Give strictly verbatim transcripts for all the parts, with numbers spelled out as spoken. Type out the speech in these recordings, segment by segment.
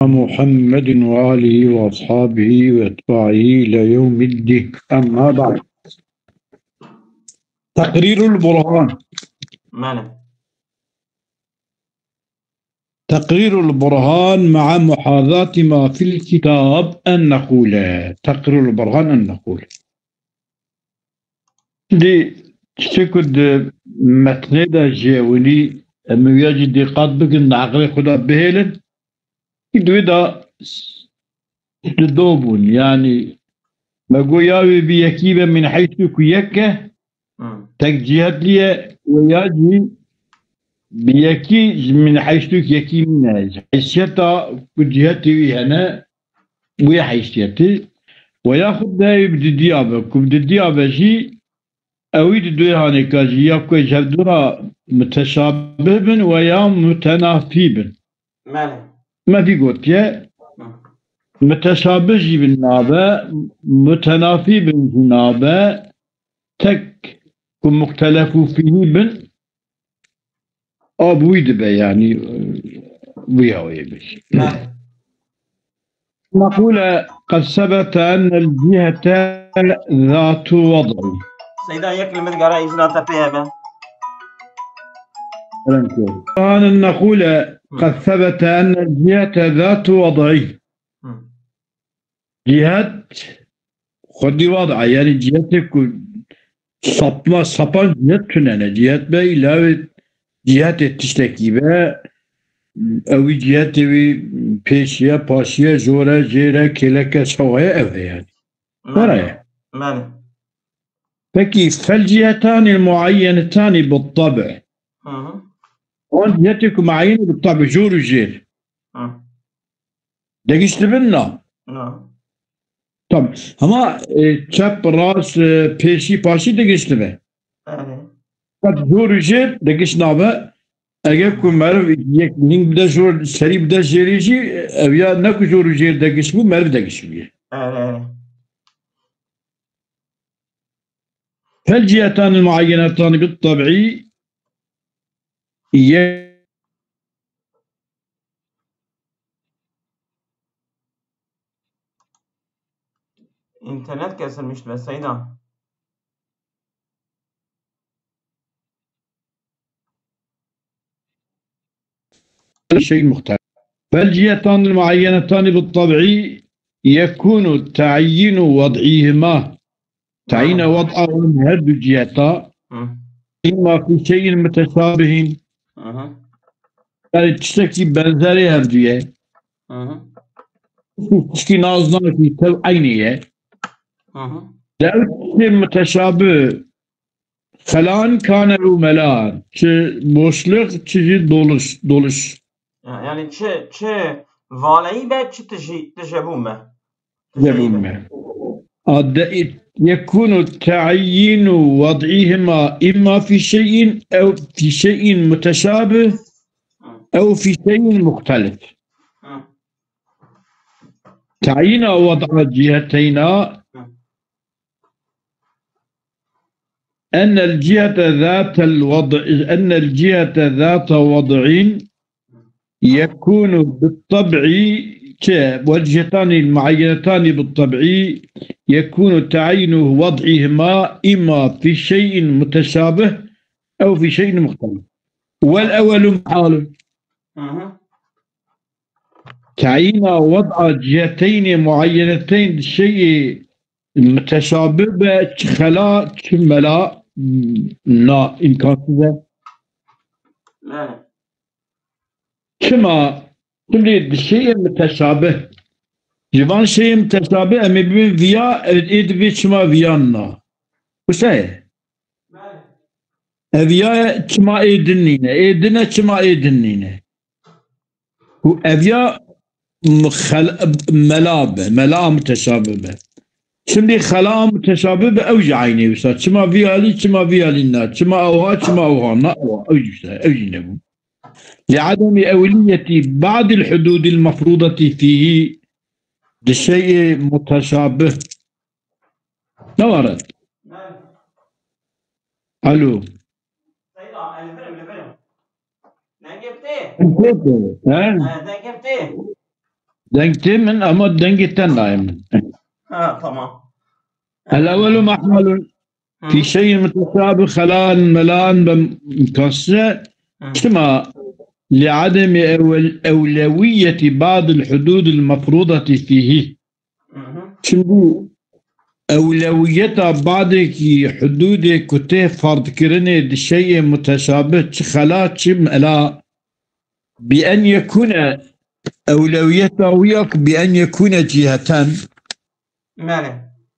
محمد وآله وأصحابه وأتباعه إلى يوم الدين. أما بعد. تقرير البرهان. Belê. تقرير البرهان مع محاذاة ما في الكتاب أن نقول. تقرير البرهان أن نقول. Dî tiştê ku di metnê de jî ewilî em ê wiya jî dîqat bikin, di eqlê xwe de bihêlin. Di wê de s-, di do bûn. Yanî me got ya wê bi yekî be min heysu ku yek e, Hmm. tek cihetliye we ya jî bi yekî ji min heysu ku yekî mîne. Ji heysiyeta ku cihetê wî hene, wê heysiyetê. We yaxud de ew bi didiya be. Ku bi didiya be jî ewî di duê hanêka jî ya ku ji hevdû re muteşabih bin we ya mutenafî bin. Belê. Me vî gotiye, Hı. muteşabih jî bin nabe, mutenafî bin jî nabe, tek ku muxtelefû fîhî bin, a bi wî dibe, yanî, wî ya wê bêjî. Belê. نقول قد ثبت أن الجهة ذات وضع. Seyda, yek li min digara îzna te pê hebe. أن نقول قد ثبت أن الجهة ذات وضع. Hı. Cihet xwedî wada, yanî cihetê ku sapma, sapan cihet tune ne. Cihet be îlavê cihetê tiştekî be, ew wî cihetê wî pêşiye, paşiye, jor e, jêr e, kêlek e, çawa ye, ev e yanî. Were ye. Belê. Pekî, فالجهتان المعينتان بالطبع. Hı hı. Wan cihetê ku muayyen e bi tabi, jor û jêr. Hı. Digiştibin na? Na. Tamam. Hema, e, çep, rast, e, pêşî, paşî digiştibe. Belê. Qet jor û jêr digiş nabe. Eger ku meriv yek ning bide jor, serî bide jêrê jî, ev ya ne ku jor û jêr digiş bû, meriv digiş bûye. Belê. فالجهتان المعينتان بالطبع ي- İnternet kesilmiş be Seyda. شيء مختلف. فالجهتان المعينتان بالطبع يكون تعيين وضعهما. Tayîna wed'a wan her du ciheta. Hı. Îma fî şeyin muteşabihin. Hı hı. Yani tiştekî benzerê hevdû ye. Hı hı. Tişkî naz nakî tev eynî ye. Hı hı. Dev tiştê muteşabih xelan kane û melan. Çi boşluk, çi jî doluş, doluş. Ya, yani çi, çi valeyî be, çi tijî, tije bû me. Tije bû me. A de, yekûnu te'yînu wed'îhima îma fî şey'in ew fî şey'in muteşabih ew fî şey'in muxtelif. Hı. Tayîna wed'a ciheteyna Hı. أن الجهة ذات الوضع، أن الجهة ذات وضع يكون بالطبع، ك-، والجهتان المعينتان بالطبع يكون تعيين وضعهما إما في شيء متشابه أو في شيء مختلف. والأول محال. Hı hı. Tayîna wed'a ciheteyni muayyeneteyni di şeyê muteşabih be, çi xela, çi mela, na, îmkansîz e. Belê. Çima? Çimlê di şeyê muteşabih. Ji van şeyê muteşabih em ê bibin viya, ê, ê divê çima viyan na. Wisa ye? Belê. Ev ya çima ê din nîne, ê din e çima ê din nîne. Û ev ya m-, xel-, mela be, mela muteşabih be. Şimdi xela muteşabih be, ew jî eynê wisa. Çima vî alî, çima vî alî na. Çima ewha, çima ewha na, ewha. Ew jî wisa, ew jî nebû. لعدم أولية بعض الحدود المفروضة فيه di şeyê muteşabih. Ne var? Alo. Seyda, e, li vir im, li vir im. Dengê bi tê? Dengê bi tê, he? E, dengê bi tê? Deng tê min ama dengê te nayê min. Ha, tamam. الأول محمل في شيء متشابه خلاء ملاء بمكسرة. Hı. Çima? لعدم أول-، أولوية بعض الحدود المفروضة فيه. Hı hı. Çimkî ewlewiyeta badekî hududê ku tê ferdkirinê di şeyê muteşabih çi xela çi mela bi en yekûne ewlewiyeta wî ya ku bi en yekûne cîheten. Belê.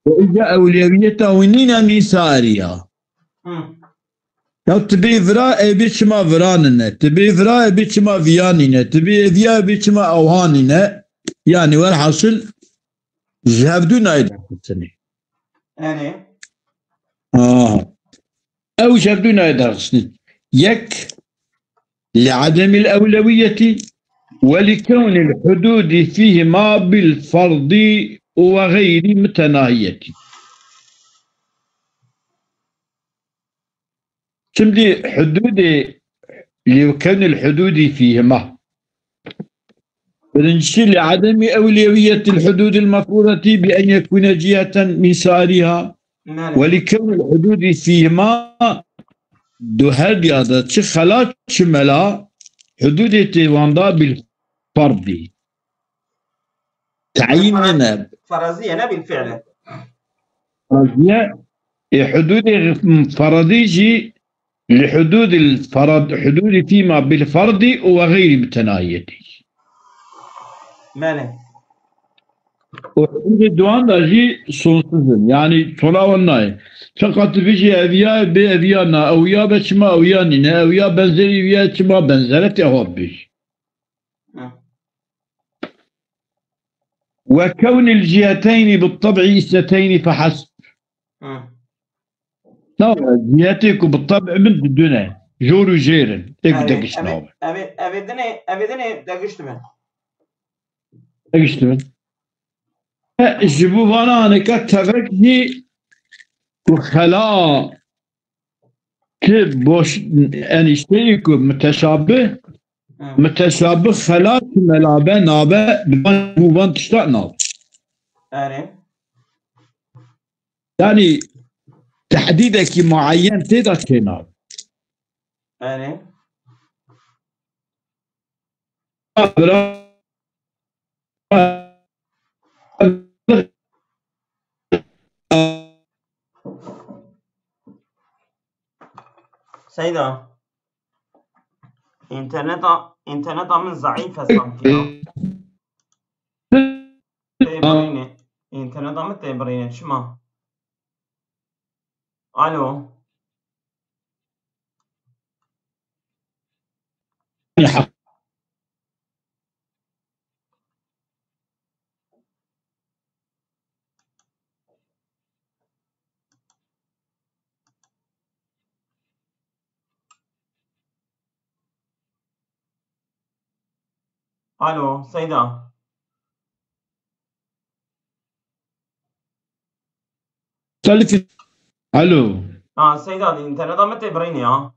Ve îca ewlewiyeta wî nîne mîsariya. Hı. Ya tu bê vira, ew bê çima vira nîne? Tu bê vira, ew bê çima viya nîne? Tu bê eviya, ew bê çima ewha nîne? Yani welhasil ji hevdû nayê derxistinê. Erê. Ha. Ew ji hevdû nayê derxistinê. Yek, لعدم الأولوية ولكون الحدود فيهما بالفرض وغير متناهية. Şimdi hududê, لكون الحدود فيهما. Birincisi, لعدم أولوية الحدود المفروضة بأن يكون جهة من سائرها. Belê. ولكون الحدود فيهما, du her diya de çi xela çi mela, hududê tê wanda bil ferdî. Tayîn nîne. Feraziye ne bil fi'le. Feraziye, e, hududê feradî jî li hududil ferad-, hududî fîma bil ferdî û ve xeyrî bi tenayiyetî. Belê. Û hududê duan da jî sonsuz in. Yani tola wan nayê. Feqat tu bijî eviya bê eviya na, ewiya be çima ewiya nîne, ewiya benzerî viya çima benzere tê hot bijî. Hı. وكون الجهتين بالطبع اثنتين فحسب. Hı. Tamam, cihetê ku bi tab min di du ne. Jor û jêr in. Ê ku Evet, degişt evet, nabe. Evet, evet, dinê, evet, dinê degişt min. Degişt min. E, ji bo vana aneka tevek jî ku xela ki boş, yani şeyi ku müteşabih, Hı. müteşabih xela ki melabe nabe, bi van, bu van tişta nabe. Erê. Yani tehdidekî muayyen tê de çê nabe. Erê. Bira. Seyda. Înterneta, înterneta min zeîf e sankî ya. Tê birîne. Înterneta min tê birîne. Çima? Alo. Alo, Seyda. Telefon. Alo. Ha, Seyda, înterneta min tê birîne ya.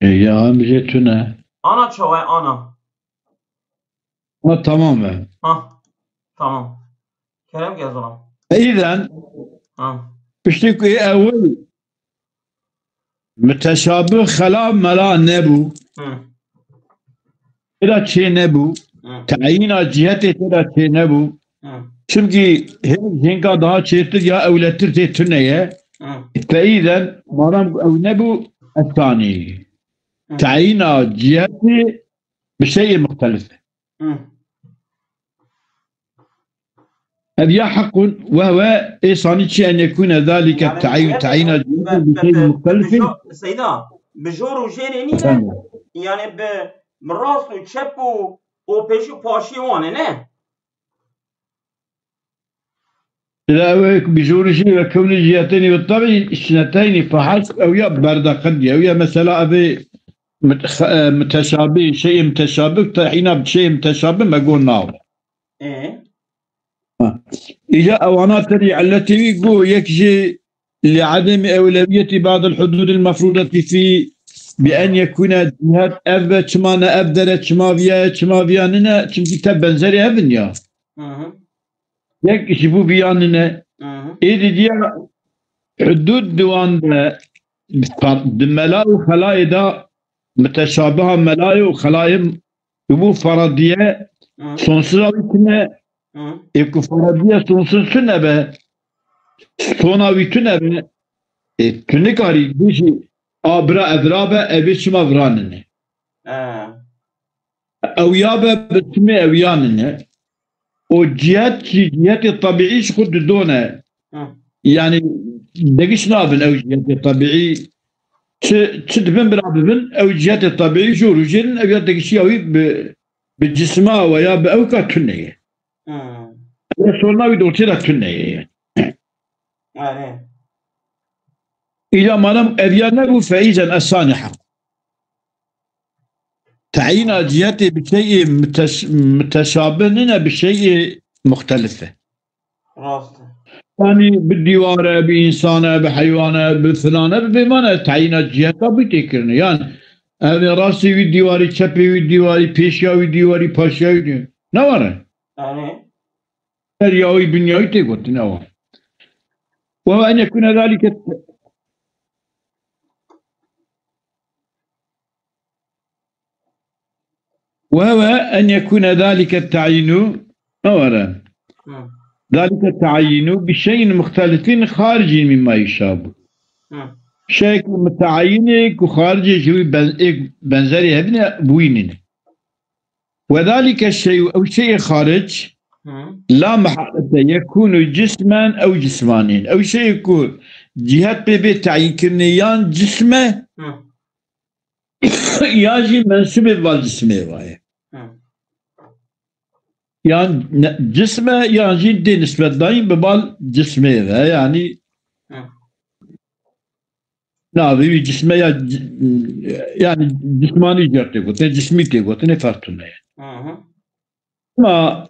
E, ya, em jê tune. Ana çawa ye, ana? Ha, tamam e. Ha, tamam. Kerem ke zolam. E, îden, Ha. piştî ku ê ewil müteşabih xela mela nebû. Hı. Tê de çê nebû. Hı. Teyîna cihetê tê de çê nebû. Hı. Çimkî hê-, hênka daha çêtir ya ewletir tê tune ye. Hı. Teyîden madem ew nebû, esanî. Hı. Teyîna cihetê bi şeyê muxtelif e. Hı. Ev ya heqûn wehwe êsanî çi en yekûne zalike Yani teyîn, cihet teyîna bi, cihetê bi, bi bi, şeyê bi muxtelifin. jo-, Seyda, bi jor û jêrê nîne. Efendim. Yani bi, bi rast û çep û, û pêş û paşiyê wan e, ne? Bila ew ê ku bi jor û jêr ve kewne ciheteyni ve tabi işneteynî fehesb ew ya berdeqedî. Ew ya mesela ev ê mit-, xe-, e, müteşabih, şeyê müteşabih, teyîna şeyê müteşabih me got nawe. Ê? Ha. Îca ewana terî illetê wî got yek jî لعدم أولوية بعض الحدود المفروضة في Bi en yekûne cihet ev ve çima ne ev dere, çima viya ye, çima viya nine, çimkî te benzerê hev in ya. Hı hı. Yek ji bo viya nine. Hı hı. Êdî diya hudud di wan de, di mela û xelayê de, muteşabiha melayê û xelayê, û bu faradiye Hı. sonsuz a wî tune, Hı. ê ku faradiye sonsuz tune be, sona wî tune be, ê tu nikarî bijî a bira evra be, ev ê çima viranine. He. Ew ya be bi timê ew ya nine. O cihet jî, cihetê tabiî ji xwe didone. Hı. Yani degiş nabin ew cihetê tabiî. Çi, çi dibin bira bibin, ew cihetê tabiî jor û jêr in, ew ya degişiya wî bi, bi cisma we ya bi ew ka tune ye. Hı. Ew sorna wî di ortê de tune ye. Yani. Îca madem ev ya nebû, feîzen esaniha. Teyîna cihetê bi şeyê müteş-, müteşabih nine, bi şeyê muxtelif e. Rast e. Yani bi dîwar e, bi însan e, bi heywan e, bi filan e, bi bêman e, teyîna ciheta bi tê kirine. Yani ev ê rastê wî dîwarî, çepê wî dîwarî, pêşiya wî dîwarî, paşiya wî dîwarî. Ne var e? Yani. Seriyawî, binyawî tê gotin ewa. Ve en yekûne zalike Ve ve en yekûne zalike tayînû, ew e re. Hı. Zalike tayînû bi şeyin muxtelifin xaricîn mimma yuşabû. Hı. Şeyek mutayînê ku xaricê ji wî ben-, êk benzerî hebine, bi wî nîne. Ve zalike şeyû, ew şeyê xaric, Hı. la mehalete yekûnû cismen ew cismanîn. Ew şeyê ku cihet pê bê tayîn kirinê yan cisme, Hı. Yan jî mensûbê bi bal cismê ve ye. Hı. Yan ne, cisme yan jî dê nisbet dayîn bi bal cismê ve. Yani Hı. navê wî cisme ya ci-, yani cismanî jî tê gotin, cismî tê gotin, ê ferq tune ye. Hı hı. Ama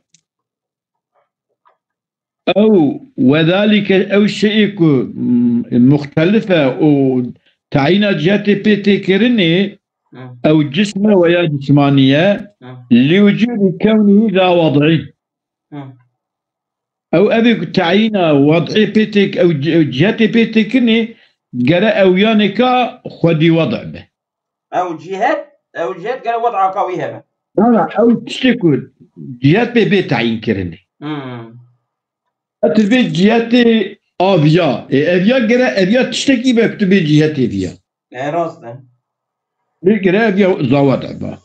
ew, wedalike, ew şeyê ku, m-, muxtelif e û tayîna cihetê pê tê kirinê, Hı. ew cism e we ya cismanî ye, Hı. li wucûdî kewnî da wed'î. Hı. Ew evê ku tayîna wed'ê pê tê, ew ci-, ew cihetê pê tê kirinê, gere ew yanêka xwedî wed' be. Ew cihet, ew cihet gere wed'aka wî hebe. Na, na, ew tiştê ku cihet pê bê tayîn kirinê. Hmm. E, tu bê cihetê aviya. Ê, eviya gere, eviya tiştekî be ku tu bê cihetê viya. E, rast e. Bê gere eviya zawa de be.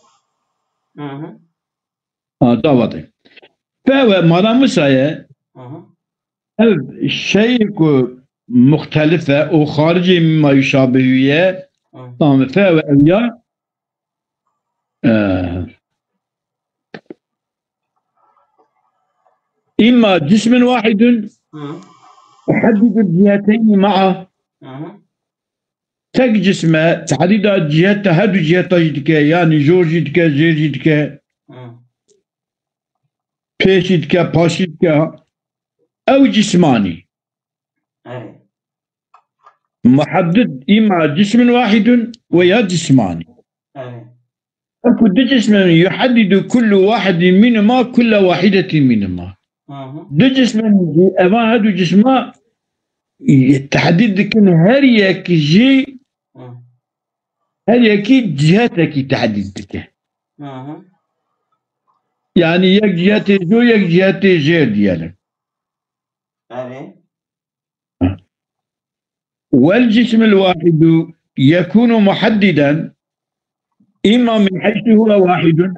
Hı hı. Ha, zawa de. Fe we mana misaye. Hı hı. Ev şeyê ku muxtelif e û xaricê mimma yuşabihû ye, Hı. tamam, fe we ev ya, e, imma cismin wahidun Hı. yuheddidu ciheteynî ma'a. Hı hı. Tek cism e, tehdîda ciheta, her du ciheta jî dike, yani jor jî dike, jêr jî dike, Hı. pêş jî dike, paş jî dike. Ew cismanî. Evet. Muheddid îma cismin wahidun ve ya cismanî. Evet. Eku du cismin yuheddidu kullu wahidin minhuma kulla wahidetin minhuma. Hı hı. Du cismin jî, evan her du cisma, e, tehdîd dikin, her yek jî, Hı. her yekî cihetekî tehdîd dike. Hı hı. Yani yek cihetê jor, yek cihetê jêr diyelim. Evet. والجسم الواحد يكون محددا إما من حيث هو واحد.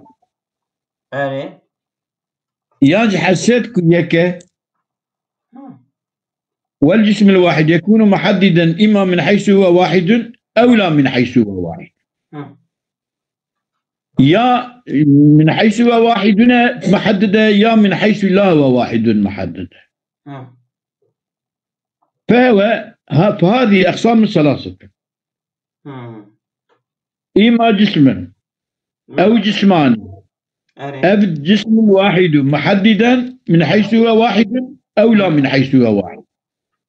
Erê. Yan ji hesiyet ku yek e. Hı. والجسم الواحد يكون محددا إما من حيث هو واحد أو لا من حيث هو واحد. Hı. Ya min heysu huve wahidune muheddide, ya min heysu la huve wahidun muheddide. Hı. Fe huve ha-, fe hâzî eqsam min selasete. Hı. Îma cismin. Hı. Ew cismanî. Erê. Ev cismin wahidun muheddiden min heysu huve wahidun ew la min heysu huve wahid.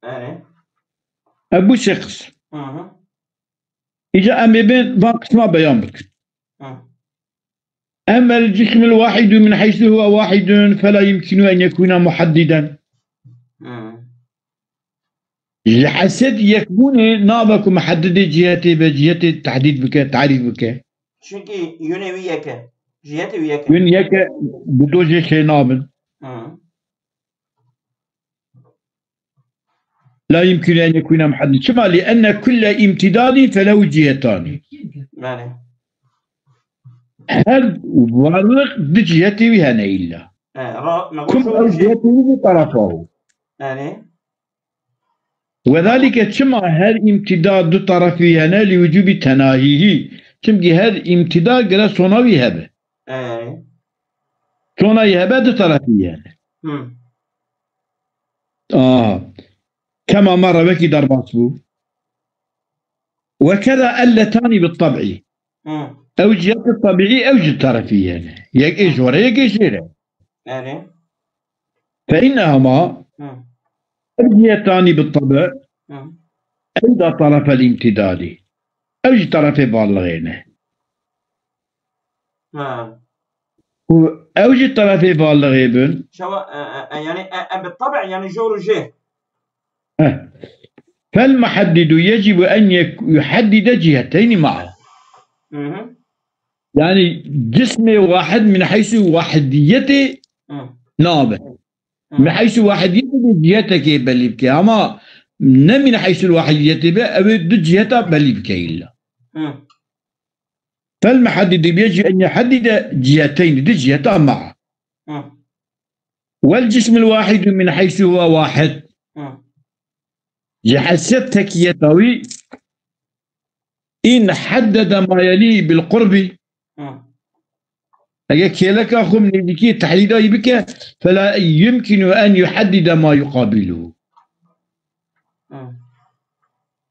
Erê. Ev bu sê qism. Hı hı. Îca em ê bên van qisma beyan bikin. Hı. Emma el-cism el-wahidu min heysu huwa wahidun fela yumkinu en yekuna muhaddiden. Hı. Ji hesed yekbûnê nabe ku muheddidê cihetê be, cihetê tehdîd bike, tarîf bike. Çünkü yönü wî yek e. Cihetê wî yek e. Yön yek e, bi do jê şey nabin. Hı. La yumkinu en yekuna muhaddid. Çima? Li enne kulle imtidadin felehu cihetani. Yani. Her varlık du cihetê wî hene illa. E, ra-, me Kum goşo ew şey- cihetê wî bi tarafa û. Yani. Wedalike çima her imtida du tarafî hene li wucubi tenahîhî? Çimkî her imtida gere sona wî hebe. Yani. Sona wî hebe du tarafî hene. Hı. Aha. Kema mara wekî derbas bû. Ve keza elletani bi tab'i. Hı. Ew cihetê tabiî ew ji tarafî hene. Yek ê ji were yek ê jêre. Yani. Fe innehuma Hı. Ev cihetanî bi tabi Hı. Ew da tarafel imtidadî. Ew ji tarafê balixê ne. Ha. Ku ew ji tarafê balixê bin. Şewa, e, e, e, yani, e, e, bi tabi, yani, jor û jê. Heh. Fel muhaddidu yecibu en yek-, yuhaddide ciheteyni ma'a. Hı hı. Yani, cismê wahid min heysu wahidiyetê Hı. nabe. Hı. Min heysu wahidiyetê de cihetekê belî bike. Ama ne min heysu wahidiyetê be, ew ê du ciheta belî bike illa. Hı. Fel muhaddidu yecibu en yuhaddide ciheteyni, du ciheta ma'a. Hı. Wel cismul wahidu min heysu huwa wahid. Hı. Ji heysiya tekiyeta wî in haddede ma yelî bil qurbi. Hı. Eger kêleka xwe nêzîkiyê tehdîda wî bike, fela yumkinu en yuhaddide ma yuqabiluhu. Hı.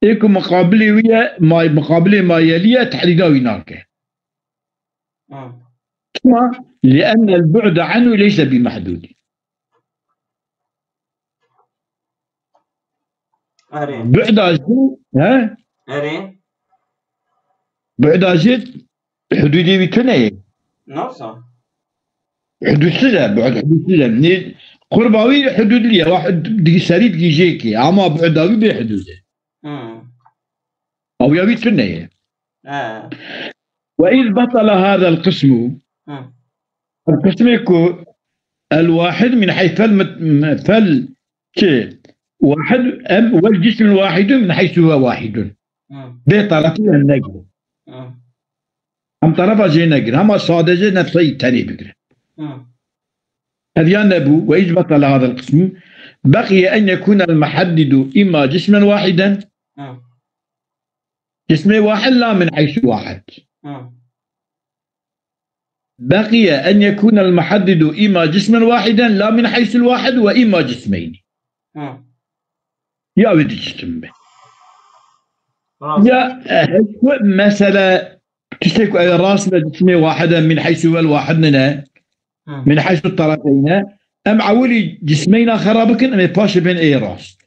Ê ku muqabilê wî ye, ma, muqabilê ma yelî ye, tehdîda wî nake. Hı. Çima? Li ennel bu'de anhu leyse bi mehdûdî. Erê. Bu'da jî, he? Erê. Bu'da jî hudûdê wî tune ye. Nasıl? Hudûdsuz e, bu'd hudûdsuz e. Nê, qurba wî hudûdlî ye, wa hud-, di-, serî digîjê kê. Ama bu'da wî bê hudûd e. Hı. Ew ya wî tune ye. He. Ve iz betala hadal qismu. Hı. Ev qismê ku el wahid min heyfel mit-, fel çi? Wahid em wel cismul wahidun min heysu huve wahidun. Hı. Bê tarafî em negrin. Hı. Em tarafa jê negrin. Hema sadece nefsayî tenê bigrin. Hı. Ev ya nebû, ve iz betala hadal qismu. Beqiye en yekunel muhaddidu imma cismen wahiden. Hı. Cismê wahid la min heysu wahid. Hı. Beqiye en yekunel muhaddidu imma cismen wahiden la min heysul wahid ve imma cismeyni. Hı. Ya wê du cisim be. Rast. Ya, e, heysu mesele tiştek, e, rast be cismê wahid e min heysu vel wahid nine. Hı. Min heysu tarafeyne. Em ewilî cismeyna xera bikin, em ê paşê bên ê rast.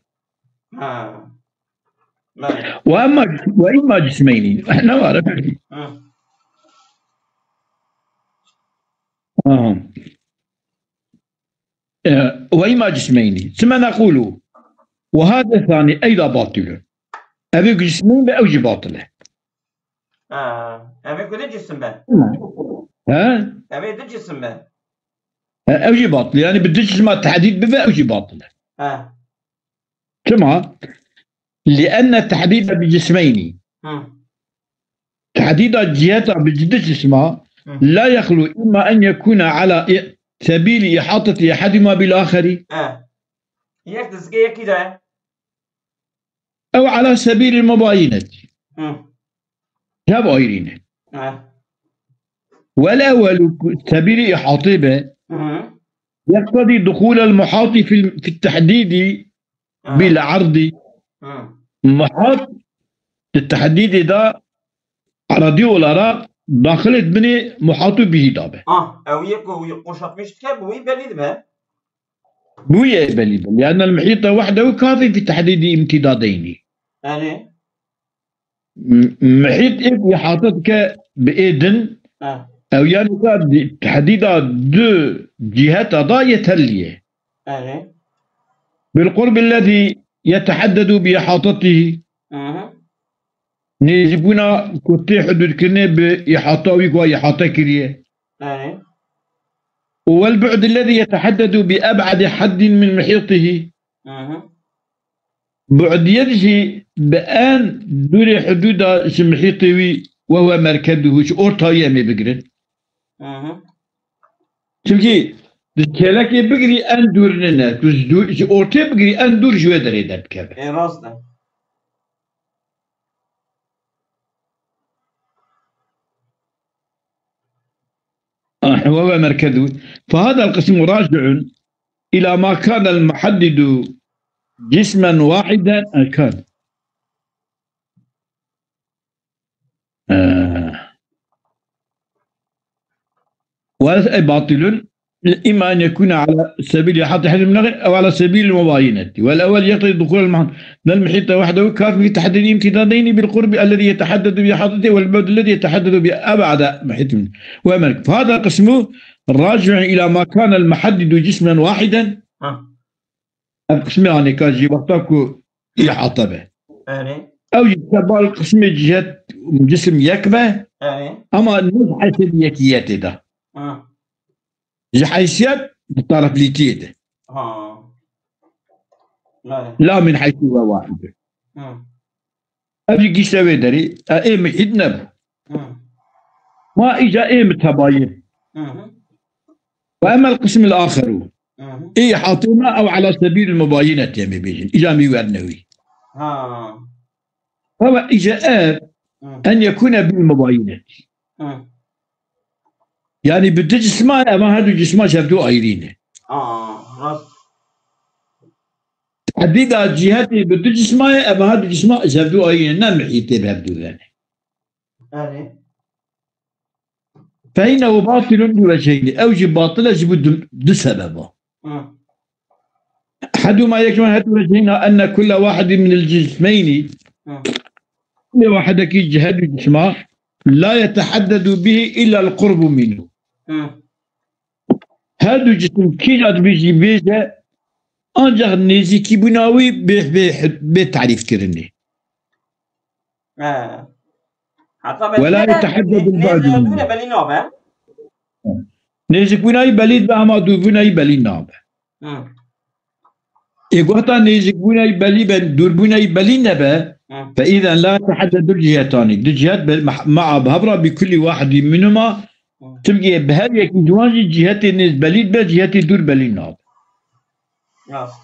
Ha. Belê. Ve emma, ve imma cismeyni. Ne var? Hı. Aha. E, ve imma cismeyni. Sümme nekulu. Ve hâde thani eyda batilun. Ev ê cismeyn be ew jî batil e. Ha. Ev ê ku du cisim be. He? Ev ê du cisim be. He, ew jî batil. Yani bi du cisma tehdîd bibe ew jî batil e. He. Çima? Li enne tehdîde bi cismeyni. Hı. Tehdîda ciheta bi du cisma Hı. la yexlu imma en yekuna ala i-, sebîli ihateti ehadima bil axeri. He. Yek dizgê yekî de. Ew ala sebîlî mubayinetî. Hı. Hev ayrî ne. He. Wel ewwelu sebîlî ihatê be. Hı. Yeqtedî duxûlel muhatî fil, fit tehdîdî Ha. Bil erdî. Ha. Muhat di tehdîdê de eradî olarak daxilê binê muhatû bihî dabe. Ah, ew yek ku wî qoşatmiş dike, bi wî belî dibe. Bi wî yê belî be. Li'ennel muhîte wehdehu kafî fî tehdîdî imtîdadeynî. Erê. M-, mihît ê ku îhate dike bi ê din, Ha. Ew yani ka di-, tehdîda du ciheta da yeterlî ye. Erê. Bil qurbi lezî yeteheddedu bi ihatetihî. Hı hı. Nêzîkbûna ku tê hudûdkirinê bi îhata wî ku îhate kiriye. Erê. Û wel bu'd lezî yeteheddedu bi eb'adi heddin min muhîtihî. Hı hı. Bu'diyet jî bi en dûrê hudûda ji mihîtê wî we we merkeduhu, ji ortayî em ê bigirin. Hı hı. Çimkî tu kêlekê bigirî en dûr nine. Tu ji dû-, ji ortê bigirî en dûr ji wê derê derdikeve. Ê, rast e. آه، وهو مركزه. فهذا القسم راجع إلى ما كان المحدد جسما واحدا، آه، كان. آه. وهذا باطل، إما أن يكون على سبيل إحاطة حد المناغ أو على سبيل المباينة. والأول يقتضي دخول المحيط، المحيط وحده كاف في تحديد امتدادين بالقرب الذي يتحدد بإحاطته والبعد الذي يتحدد بأبعد محيط منه. وملك. فهذا القسم راجع إلى ما كان المحدد جسما واحدا. Ha. Ev qismê anêka jî wexta ku îhate be. Erê. Ew jî tebal qismê cihet cisim yek be, Erê. Ama ne ji heyfê yekiyetê de. Ha. Ji heysiyet di taraflîtiyê de. Ha. Belê. La min heysu ve wahid. Hı. Ev jî gişte wê derî, e, ê mihît nebû. Hı. Ma îca ê mitebayîn. Hı hı. Ve emel qism el axeru. Hı hı. Ê hatê me ew ala sebîl el mubayinetê em ê bêjin. Îca mî werne wî. Ha. Ew îca ev Hı. en yekûne bil mubayinet. Hı. Yani bi du cisma, ema her du cisma ji hevdu ayrî ne. Aa, rast. Tehdîda cihetê bi du cisma ye, ema her du cisma ji hevdu ayrî ne, ne mihîtê bi hevdu ve ne. Erê. Fe innehu batilun li weceyni. Ew jî batil e ji bo du, du sebeba. Hı. Ehedûma, yek ji wan, ehedû weceyna enne kulle wahidin min el cismeyni. Hı. Kulê wahidekî ji her du cisma la yeteheddedu bihi illa el qurbu minhu. Hı. Her du cisim kîja dibî jî bêje, ancak nêzîkîbûna wî bê, bê, bê tarîfkirinê. He. Heta Ve la belî ne, yeteheddedu ne, ne, ba'du ne, minhu. Ne belî nabe. Nêzîkbûna wî belî dibe, hema dûrbûna wî belî nabe. Hı. Ê, wexta nêzîkbûna wî belî be, dûrbûna wî belî nebe, Hı. Fe îzen la yeteheddedu el cihetanî. Du cihet be, ma-, ma'a bi hev re bi kulli wahidî minhuma. Hı. Çimkî bi her yekî ji wan jî cihetê nêz belî dibe, cihetê dûr belî nabe. Rast.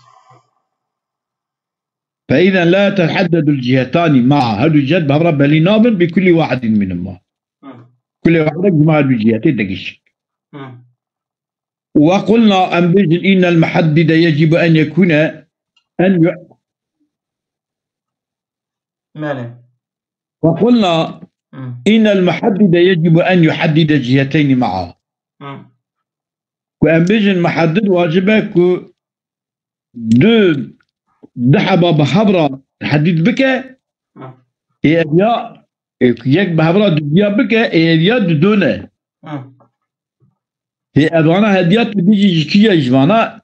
Fe îzen la yeteheddedu el cihetani ma'a. Her du cihet bi hev re belî nabin, bi kulli wahidin minhuma. Hı. Kulê wahidek ji ma her du cihetê digişik. Hı. Ve qulna, em bêjin, innel muhaddide yecibu en yekûne en yu-, Belê. Ve qulna, Hı. Innel muhaddide yecibu en yuhaddide ciheteyni ma'a. Hı. Ku em bêjin, muhaddid wacib e ku du, du heba bi hev re tehdîd bike, Hı. Ê ev ya, ê ku yek bi hev re dudiya bike, ê ev ya dudo ne. Hı. Ê evana hediya tu bêjî ji kî ye ji vana,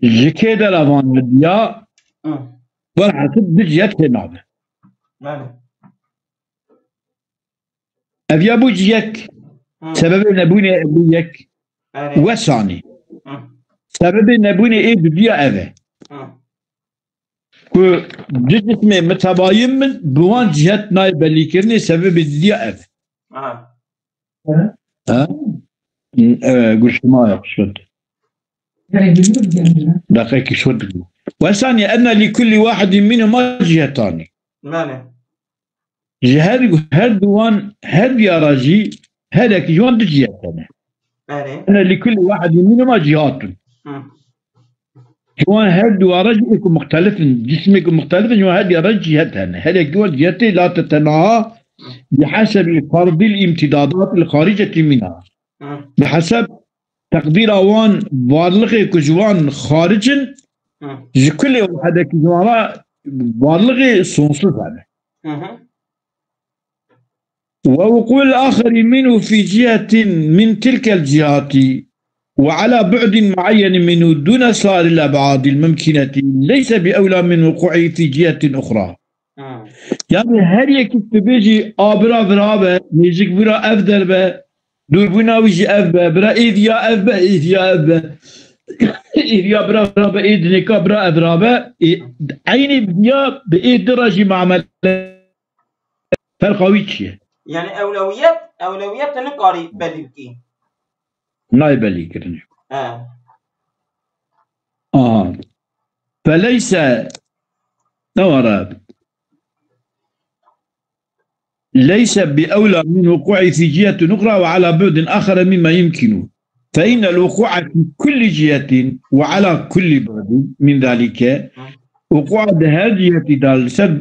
ji kê de re van hediya, Hı. Welhasıl du cihet tê nabe. Belê. Ev ya bû ji yek. Hı. Sebebê nebûnê ev bû yek. Erê. Wesanî. Hı. Sebebê nebûnê ê dudiya ev e. Hı. Ku du cismê mitebayîn bin, bi wan cihet nayê belîkirinê sebebê dudiya ev e. Aha. Ha? E, guştuma yok şut. Dakika şut. Wesanî enne li kulli wahidin minhuma cihetani. Belê. Ji her, her du wan, her diya re jî, her yekî ji wan du cihet hene. Erê. Ene li kulli wahidin minhuma cihatun. Hı. Ji wan her du re jî êku muxtelif in, cismêku muxtelif in, ji wan her diya re cihet hene. Her yek ji wan cihetê la tetenaha Hı. bi hesebi fardil imtidadat il xariceti minha. Hı. Bi heseb teqdîra wan varlixê ku ji wan xaric in, Hı. ji kulê wahidekî ji wan re varlixê sonsuz hene. Hı hı. ووقوع الآخر منه في جهة من تلك الجهات وعلى بعد معين منه دون سائر الأبعاد الممكنة ليس بأولى من وقوعه في جهة أخرى. Hmm. Yani her yekî tu bêjî, a bira vira be, nêzik bira ev der be, dûrbûna wî jî ev be, bira êdiya ev be, êdiya ev be. Êdiya bira vira be, ê dinêka bira ev ra be, ê, eynî diya bi ê di re jî mamele. Ferqa wî çi ye? Yani ewlewiyet, ewlewiyet tu nikarî belî bikî. Nayê belî kirinê. He. Aha. Feleyse, ne var abi? ليس بأولى من وقوعه في جهة أخرى وعلى بعد آخر مما يمكن، فإن الوقوع في كل جهة وعلى كل بعد من ذلك، وقوع di her cihetî de li ser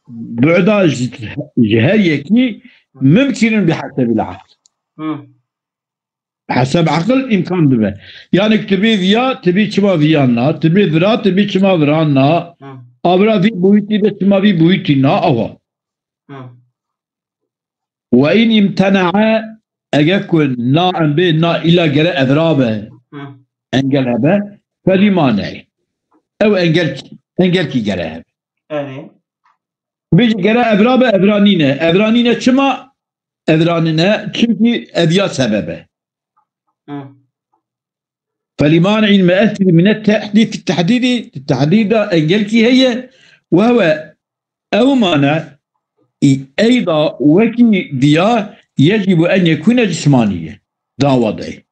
bu'da ji, ji her yekî mimkîn in bi hesebil aql. Hı. Heseb aqil îmkan dibe. Yani tu bê viya, tu bê çima viyan na, tu bê vira, tu bê çima viran na. Hı. A bira vî boyutî be, çima vî boyutî na, awa. Hı. Ve in imtena'a, eger ku na em bê na îla gere evra be, Hı. engel hebe, felî mane. Ew engel, engel kî gere hebe. Erê. Bêjî gere evra be, evra nîne. Evra nîne çima? Evra nîne, çimkî eviya sebebe. Hı. فلمانع المؤثر من التحديد في التحديد, tehdîda engelkî heye, وهو, ew mane, eyda wekî diya, يجب أن يكون جسمانيا, da wadey.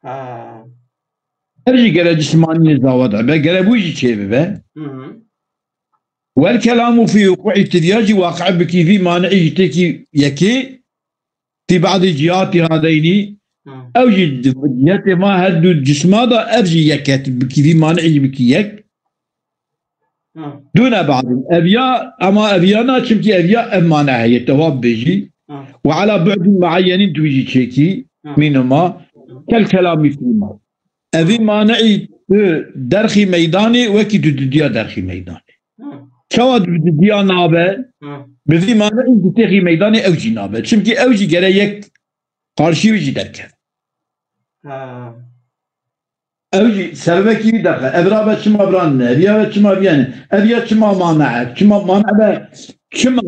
Ha. Ev jî gere cismaniyê da wade be, gere bû jî çê bibe. Hı hı. والكلام في وقوع التدياج واقع bikî vî mani'î ji têkî yekê, في بعض جهات هذين, Hı. ew jî di cihetê ma her du cisma da ev jî yek e, bikî vî mani'î jî bikî yek. Hı. دون بعض. Ev ya, ama ev ya na, çimkî ev ya ev mane heye, tewab bêjî. Hı. وعلى بعد معين tu jî çêkî, Hı. mînuma, Hı. كالكلام فيما. Evî mani'î tu derxî meydanê, wekî tu didiya derxî meydanê. Hı. Çawa tu didiya nabe, Hı. bi vî mani'î tu têxî meydanê ew jî nabe. Çimkî ew jî gere yek qarşî wî jî derkeve. Ha. Ew jî sebebekî wî derxe. Ev ra be çima biranine, ev ya be çima biyene, ev ya çima mane, çima mane be, çima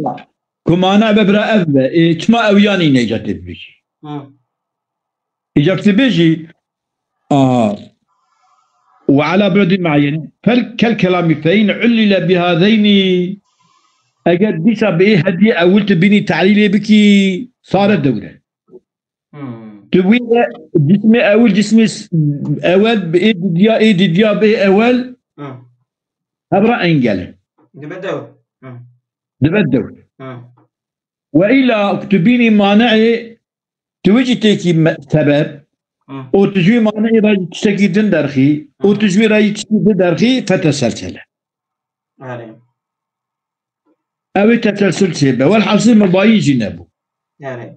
ku mane be bira ev be, e, çima ew yanî neyce tê bibêjî. Hı. Îca tu bêjî, aha, وعلى بعد معين. فال-, كالكلام فإن علل بهذين. Eger dîsa bi ê hediyê ewil tu bînî te'lîlê bikî, sare dewre. Hmm. Tu wî de cismê ewil, cismê s-, ewel bi ê didiya, ê didiya bi ê ewel, Hmm. hebra engel. Dibe dewr. Hmm. Dibe dewr. Hmm. Ve îla ku tu bînî mane'ê, tu wî jî têkî me-, sebeb, Hmm. û tu ji wî mane'ê re jî tiştekî din derxî, û Hmm. tu ji wî re jî tiştekî din derxî, feteselsele. Erê. Ew ê teselsul çêbe. Welhasil mibayîn jî nebû. Erê.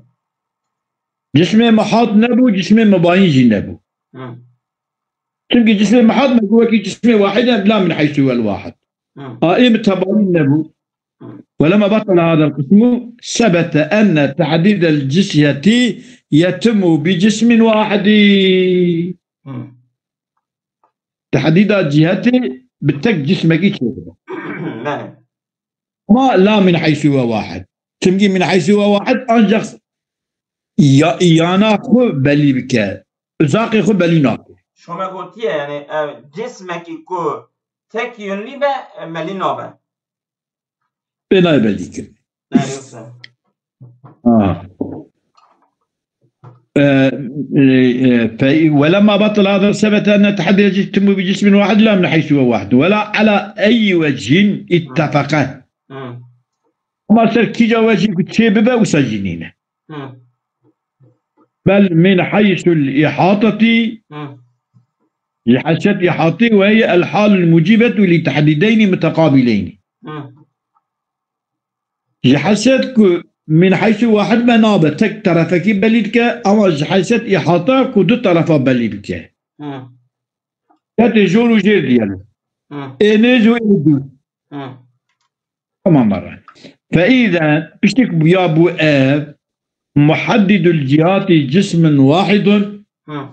Cismê mihat nebû, cismê mibayîn jî nebû. Hı. Çimkî cismê mihat me got wekî cismê wahid e, la min heysu wel wahid. Hı. A ê mitebayîn nebû. Hı. ولما بطل هذا القسم ثبت أن تحديد الجسية يتم بجسم واحد. Hı. Tehdîda cihetê bi tek cismekî çêdibe. Belê. Ama la min heysu we wahid. Çimkî min heysu we wahid ancak ya-, yana xwe belî bike. Uzaqê xwe belî nake. Şome gotiye, yani, ev cismekî ku tek yönlî be, e, belî nabe. Pê nayê belî kirin. Nayê, yoksa. Ha. E, e, e, fe-, ولما بطل هذا ثبت أن تحديد الجسم بجسم واحد لا من حيث هو واحد ولا على أي وجه اتفق. Hı. Ama ser kîca wecî ku çê bibe, wisa jî nîne. Hı. بل من حيث الإحاطة. Hı. Ji heyset îhatî وهي الحال الموجبة لتحديدين متقابلين. Hı. Ji heyset ku min heysu wahid me nabe, tek terefekî belî dike, ama ji heyset îhata ku du terefa belî bike. Hı. Ketê jor û jêr diyelim. Hı. Ê nêz û ê dûr. Hı. Tamam, mara. Fe îzen, piştî ku ya bû ev, محدد الجهات جسم واحد. Hı.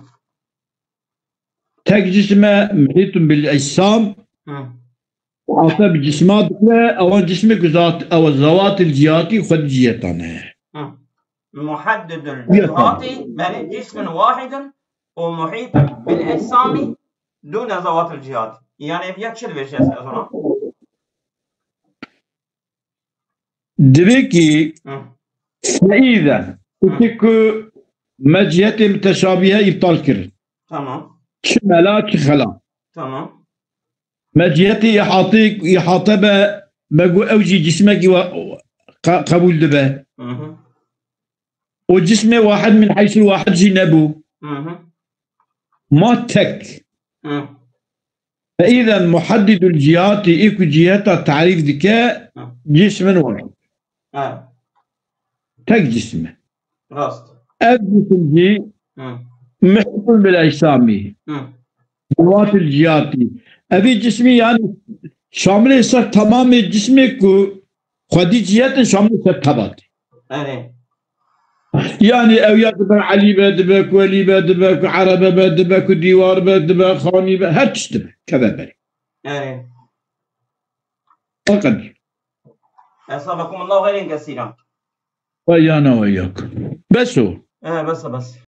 Tek cisme, muhîtun bil ecsam. Hı. Hata bi cisma dikre, ewan cismê ku zat, ew zewatil cihati xwe di ciheta ne. Hı. محدد الجهات، yani جسم واحد ومحيط بالأجسام دون ذوات الجهات. Yani ev ya çi dibêje ez ona? Divê ki Hı. Feîde, Hı. Uti ku me cihetê miteşabihe îptal kir. Tamam. Çi mela, çi xela. Tamam. Me cihetê îhatê, îhate be, me got ew jî cismekî wa, qe-, qebûl dibe. Hı hı. O cismê wahid min heysul wahid jî nebû. Hı hı. Ma tek. Hı. Fe îzen muhaddidul cihati, ê ku ciheta tarîf dike, Hı. Cismin wahid. Ha. Tek cism e. Rast. Ev cism jî Hı. Muhîtun bil ecsamî. Hı. Zewatil cihati. Evî cismî yani şamilê ser tamamê cismê ku xwedî cihetin şamilê ser tebatê. Erê. Yani ew ya dibe Elî be, dibe ku Welî be, dibe ku Erebe be, dibe ku Dîwar be, dibe Xanî be, her tişt dibe. Keve berê. Erê. Fakat. Esabakumullahu hayren kesîra. Ve yana ve yak. Bes o. E, bes e, bes.